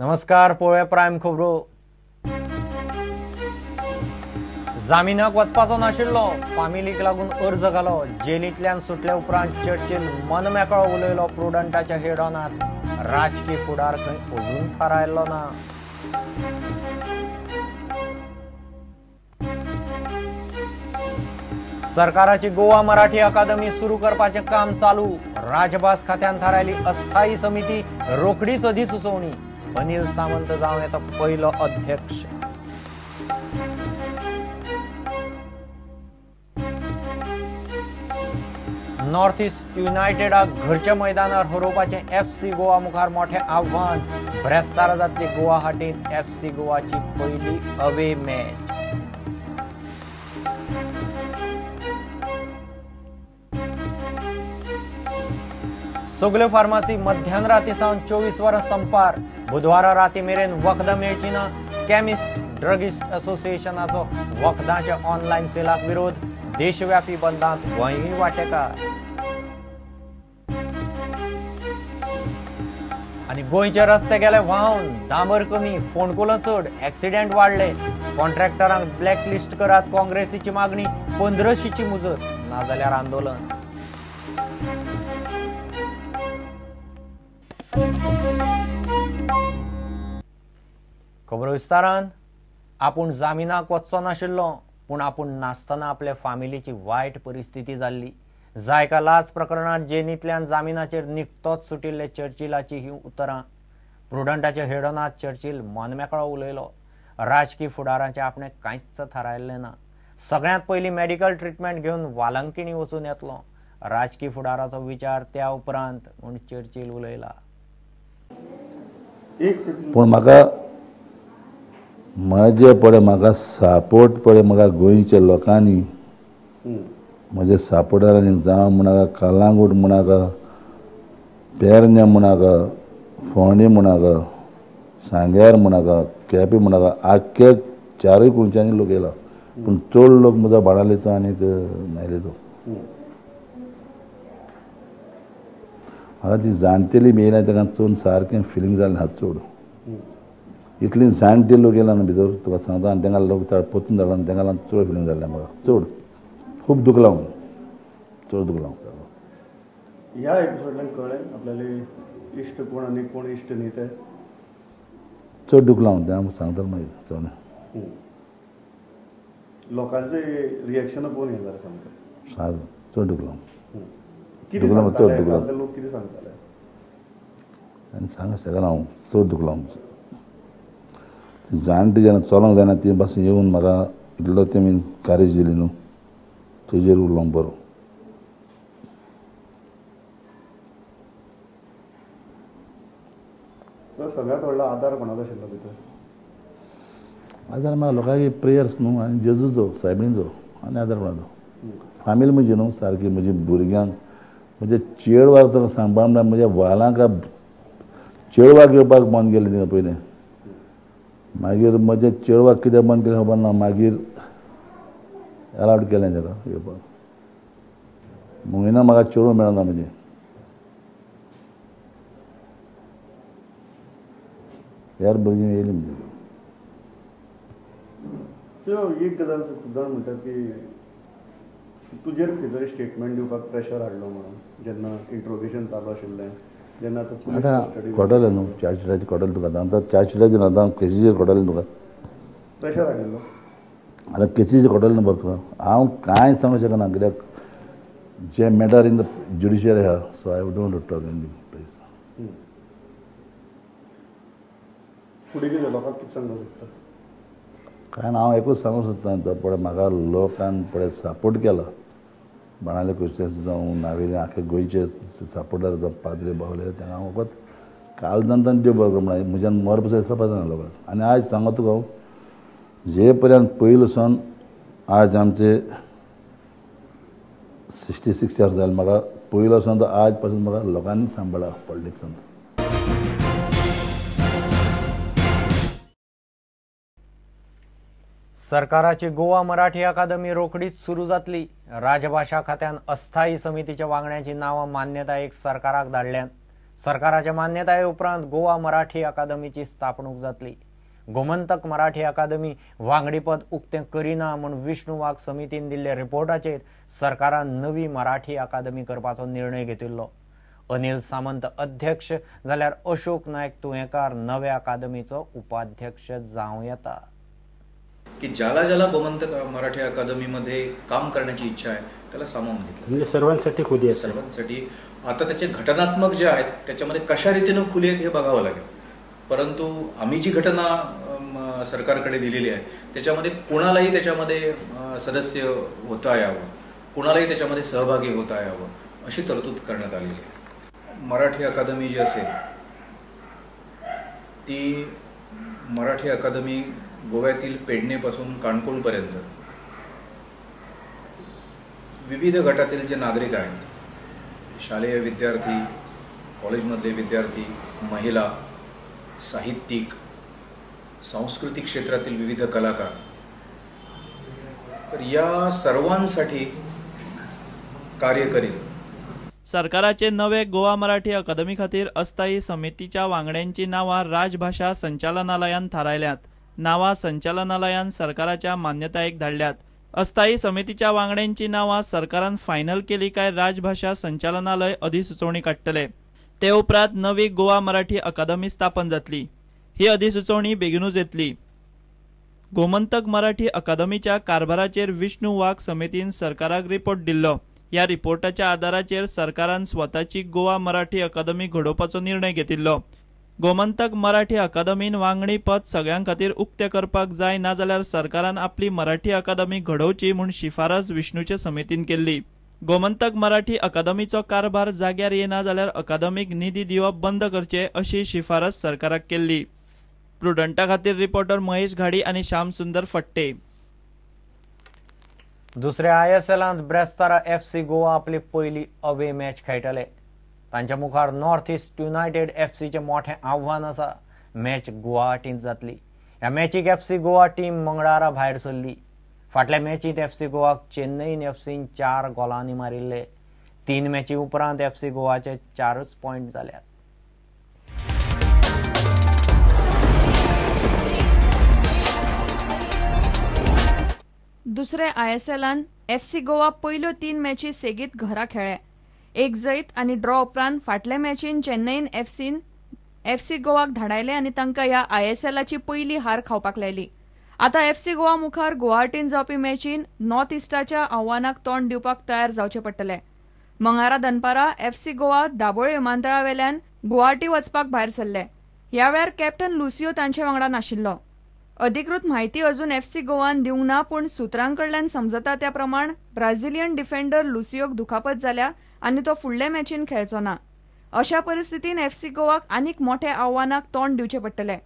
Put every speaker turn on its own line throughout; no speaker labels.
नमस्कार, पळोवया प्रायम खबरो. जामिनाक वचपाचो नाशिल्लो, फामिलीक लागून अर्ज घालो. जेलींतल्यान सुटले उपरांत चर्चिल मनमेकळो उलयलो. प्रुडंटाच्या हेडॉनात राजकी फुडार खंय अजून थारायल्लो ना. सरकाराची गोवा मराठी अकादमी सुरू करपाचें काम चालू. राजभास खात्यान थारायली अस्थायी समिती, रोखडीच अधिसुचोवणी. अनिल सामंत जावं येता पयलो अध्यक्ष. नॉर्थ ईस्ट युनायटेडाक घरच्या मैदानार हरोवपाचें एफसी गोवा मुखार मोठें आव्हान. ब्रेस्तारा जातली गुवाहाटींत एफसी गोवाची पयली अवे मॅच. सगल्यो फार्मासी मध्यान राती सावन 24 वरां संपार. बुधवारा राती मेरेन वखदां मेळची ना. केमिस्ट ड्रगिस्ट असोसिएशनाचो वखदांच्या ऑनलायन सेलाक विरोध. देशव्यापी बंदांत गोंयूय वांटेकार. आनी गोंयचे रस्ते गेले व्हांवन, डांबर कमी, फोंडकुलां चड, एक्सिडेंट वाडले. कॉन्ट्रॅक्टरांक ब्लॅकलिस्ट करात, काँग्रेसीची मागणी. 15शीची मुजत, नाजाल्यार आंदोलन. खबरो विस्तारान. आपूण जामिनाक वचचो नाशिल्लो, पूण आपूण नासतना आपल्या फामिलीची वायट परिस्थिती जाल्ली. जायका लाच प्रकरणांत जेनींतल्यान जामिनाचेर निकतोच सुटिल्ले चर्चिलाची ही उतरां. प्रुडंटाच्या हेडोनात चर्चिल मनमेकळो उलयलो. राजकी फुडाराचें आपणें कांयच थारायल्लें ना. सगळ्यांत पयलीं मेडिकल ट्रिटमेंट घेवन वालंकिणी वचून येतलो. राजकी फुडाराचो विचार त्या उपरांत म्हूण चर्चिल उलयला.
पूण म्हाका म्हजे पळय म्हाका सपोर्ट पळय म्हाका गोंयच्या लोकांनी, म्हज्या सपोर्टरांनी, जावं म्हणाका कलांगूट म्हणाका, पेरण्या म्हणाका, फोंडे म्हणाका, सांग्यार म्हणाका, केपें म्हणाका, आख्खे चारूय कुंच्यानी लोक येयला. पूण चड लोक म्हजो बाणालेचो आनीक नायलेचो. म्हाका ती जाणटेली बी येयल्या ताका चोवन सारकें फिलींग जालें हात चड. इतली जाणटे लोक येयला न्हू भितर, तुका सांगता. आनी तांकां लोक पोतून धाडला आनी तांकां लागून चड फिलींग जालें म्हाका. चड खूब दुखलां, चड दुखलां.
ह्या एपिसोडान कळ्ळें आपल्याले इश्ट कोण आनी कोण इश्ट न्ही ते.
चड दुखलां तें हांव सांगता मागीर सगळें.
लोकांचे रिएक्शन पळोवन हें जालें सामकें.
सारकें चड दुखलां.
कितें सांगताले लोक, कितें सांगताले
आनी सांगूंक शकना हांव. चड दुखलां. जाणटे जेन्ना चलोंक जायना ती पासून येवन म्हाका इतलो तेमी कारेज दिली न्हू, तेजेर उरलो बरो.
सगळ्यांत व्हडलो आदार कोणाचो आशिल्लो भितर?
आदार म्हाका लोकांचे प्रेयर्स न्हू, आनी जेजूचो, सायबिणीचो आनी आदार कोणाचो. फामील म्हजी न्हू सारकी, म्हजी भुरग्यांक, म्हज्या चेडवाक तुका सांगपा म्हणल्यार म्हज्या वालांक चेडवाक येवपाक बंद केलें तिका पयलें. मागीर म्हज्या चेडवाक कित्याक बंद केलें खबर ना, मागीर एलावड केलें ताका येवपाक. म्हयनो म्हाका चेडूं मेळना म्हजें. हेर भुरगीं येयलीं म्हजी.
एक गजाल खूब जाण म्हणटात की तुजेर खंय तरी स्टेटमेंट दिवपाक प्रेशर हाडलो म्हणून, जेन्ना इंट्रोगेशन चालू आशिल्लें जेन्ना.
आतां कळटलें न्हू, चार्जशिटाचेर कळटलें तुका. आतां चार्जशिटाचेर आतां केसीचेर कळटलें तुका.
प्रेशर हाडिल्लो
आतां केसीचेर कळटलें न्हू बाब तुका. हांव कांय सांगूंक शकना कित्याक जे मॅटर इन the judiciary आहा, so I don't talk in the place.
फुडें कितें लोकांक कितें सांगूंक सोदता?
कांय ना, हांव एकूच सांगूंक सोदता, तो पळय म्हाका लोकान पळय सपोर्ट केला. बाणाले क्रिस्टियन्स जावं नावेले आख्खे गोंयचे सपोर्टर जावं पाद्रे बावले, तांकां हांव फकत काळजांतल्यान देव बरो म्हणा. म्हज्यान मरपाचो दिसपाक जायना लोकांक. आनी आयज सांगता तुका हांव, जे पर्यंत पयलो सावन आज आमचे 66 इयर्स जाले म्हाका, पयलो सावन आज पासून म्हाका लोकांनी सांबाळ्ळा पॉलिटिक्सांत.
सरकाराची गोवा मराठी अकादमी रोखडीच सुरू जातली. राजभाशा खात्यान अस्थायी समितीच्या वांगड्यांची नांवां मान्यतायेक सरकाराक धाडल्यात. सरकाराच्या मान्यताये उपरांत गोवा मराठी अकादमीची स्थापणूक जातली. गोमंतक मराठी अकादमी वांगडीपद उक्तें करिना म्हूण विष्णू वाघ समितीन दिल्ल्या रिपोर्टाचेर सरकारान नवी मराठी अकादमी करपाचो निर्णय घेतिल्लो. अनिल सामंत अध्यक्ष जाल्यार अशोक नायक तुयेंकार नव्या अकादमीचो उपाध्यक्ष जावं येता.
की ज्याला ज्याला गोमंतक मराठी अकादमीमध्ये काम करण्याची इच्छा आहे त्याला सामावून घेतलं,
म्हणजे सर्वांसाठी खुली आहे,
सर्वांसाठी. आता त्याचे घटनात्मक जे आहेत त्याच्यामध्ये कशा रीतीनं खुली आहेत हे बघावं लागेल, परंतु आम्ही जी घटना सरकारकडे दिलेली आहे त्याच्यामध्ये कोणालाही त्याच्यामध्ये सदस्य होता यावं, कोणालाही त्याच्यामध्ये सहभागी होता यावं अशी तरतूद करण्यात आलेली आहे. मराठी अकादमी जी असेल ती मराठी अकादमी गोव्यातील पेडणेपासून काणकोणपर्यंत विविध गटातील जे नागरिक आहेत, शालेय विद्यार्थी, कॉलेजमधले विद्यार्थी, महिला, साहित्यिक, सांस्कृतिक क्षेत्रातील विविध कलाकार, तर या सर्वांसाठी कार्य करेल.
सरकाराचे नवे गोवा मराठी अकादमी खातीर अस्थायी समितीच्या वांगड्यांची नावां राजभाशा संचालनालयान थारायल्यात. नावां संचालनालयान सरकाराच्या मान्यतायेक धाडल्यात. अस्थायी समितीच्या वांगड्यांची नावां सरकारान फायनल केली काय राजभाशा संचालनालय अधिसुचोवणी काडटले. ते उपरांत नवी गोवा मराठी अकादमी स्थापन जातली. ही अधिसुचोवणी बेगिनूच येतली. गोमंतक मराठी अकादमीच्या कारभाराचेर विष्णू वाघ समितीन सरकाराक रिपोर्ट दिल्लो. ह्या रिपोर्टाच्या आदाराचेर सरकारान स्वताची गोवा मराठी अकादमी घडोवपाचो निर्णय घेतिल्लो. गोमंतक मराठी अकादमीन वांगडी पद सगळ्यां खातीर उक्तें करपाक जाय, नाजाल्यार सरकारान आपली मराठी अकादमी घडोवची म्हूण शिफारस विष्णूचे समितीन केल्ली. गोमंतक मराठी अकादमीचो कारभार जाग्यार येना जाल्यार अकादमीक निधी दिवप बंद करचे अशी शिफारस सरकाराक केल्ली. प्रुडंटा खातीर रिपोर्टर महेश घाडी आनी श्याम सुंदर फट्टे.
दुसऱ्या आयएसएलांत ब्रेस्तारा एफसी गोवा आपली पयली अवे मॅच खेळटले. तांच्या मुखार नॉर्थ ईस्ट युनायटेड एफसीचें मोठें आव्हान आसा. मॅच गुवाहाटींत जातली. ह्या मॅचीक एफसी गोवा टीम मंगळारा भायर सरली. फाटल्या मॅचींत एफसी गोवाक चेन्नईन एफसीन 4 गोलांनी मारिल्ले. 3 मॅची उपरांत एफसी गोवाचे 4च पॉयंट जाल्यात.
दुसरे आयएसएलान एफसी गोवा पयल्यो 3 मॅची सेगीत घरा खेळ्ळे. एक जैत आनी ड्रॉ उपरांत फाटल्या मॅचीन चेन्नईन एफसीन एफसी गोवाक धाडायले आनी तांकां ह्या आयएसएलाची पयली हार खावपाक लायली. आतां एफसी गोवा मुखार गुवाहाटीन जावपी मॅचीन नॉर्थ इस्टाच्या आव्हानाक तोंड दिवपाक तयार जावचें पडटलें. मंगळारा दनपारा एफसी गोवा दाबोळे विमानतळा वेल्यान गुवाहाटी वचपाक भायर सरले. ह्या वेळार कॅप्टन लुसियो तांचे वांगडा नाशिल्लो. अधिकृत म्हायती अजून एफसी गोवान दिवंक ना, पूण सुत्रां कडल्यान समजता त्या प्रमाण ब्राझिलियन डिफेंडर लुसियोक दुखापत जाल्या आनी तो फुडले मॅचीन खेळचो ना. अशा परिस्थितीन एफसी गोवाक आनीक मोठ्या आव्हानाक तोंड दिवचें पडटलें.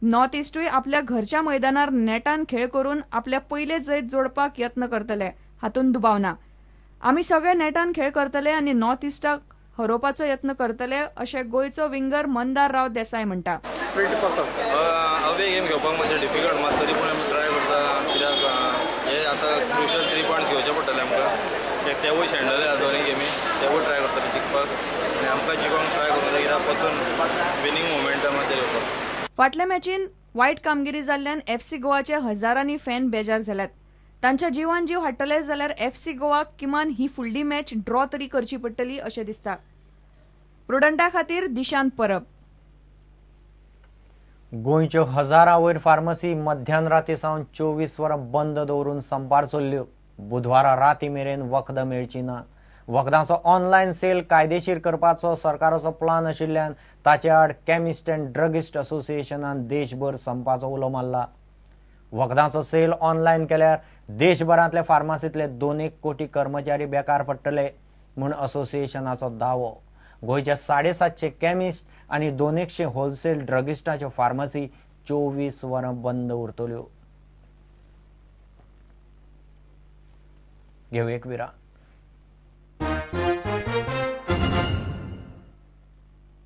नॉर्थ इस्टूय आपल्या घरच्या मैदानार नेटान खेळ करून आपल्या पयले जैत जोडपाक यत्न करतले हातूंत दुबाव ना. आमी सगळे नेटान खेळ करतले आनी नॉर्थ इस्टाक हरोवपाचो यत्न करतले अशें गोंयचो विंगर मंदार राव देसाय म्हणटा.
अवे गेम घेवपाक मातशें डिफिकल्ट, मात तरी पूण आमी ट्राय करता, कित्याक हे आतां क्रुशल 3 पॉयंट्स घेवचे पडटले आमकां. तेवूय शेणलेले आसा दोनूय गेमी, तेवूय ट्राय करतले जिखपाक आनी आमकां जिखोंक ट्राय करूंक जाय, कित्याक परतून विनींग मोमेंटमाचेर येवपाक.
फाटल्या मॅचीन वायट कामगिरी जाल्ल्यान एफसी गोवाचे हजारांनी फॅन बेजार जाल्यात. तांच्या जिवान जीव हाडटले जाल्यार एफसी गोवाक किमान ही फुडली मॅच ड्रॉ तरी करची पडटली अशें दिसता. प्रुडंटा खातीर दिशांत परब.
गोंयच्यो हजारां वयर फार्मसी मध्यान राती सावन 24 वरां बंद दवरून संपार चल्ल्यो. बुधवारा राती मेरेन वखदां मेळची ना. वखदांचो ऑनलायन सेल कायदेशीर करपाचो सरकाराचो प्लान आशिल्ल्यान ताचे आड केमिस्ट अँड ड्रगिस्ट असोसिएशनान देशभर संपाचो उलो मारला. वखदांचो सेल ऑनलायन केल्यार देशभरांतल्या फार्मासींतले 2 कोटी कर्मचारी बेकार पडटले म्हूण असोसिएशनाचो दावो. गोंयच्या 750 केमिस्ट आनी 200 होलसेल ड्रगिस्टाच्यो फार्मासी 24 वरां बंद उरतल्यो. घेवं एक विराम.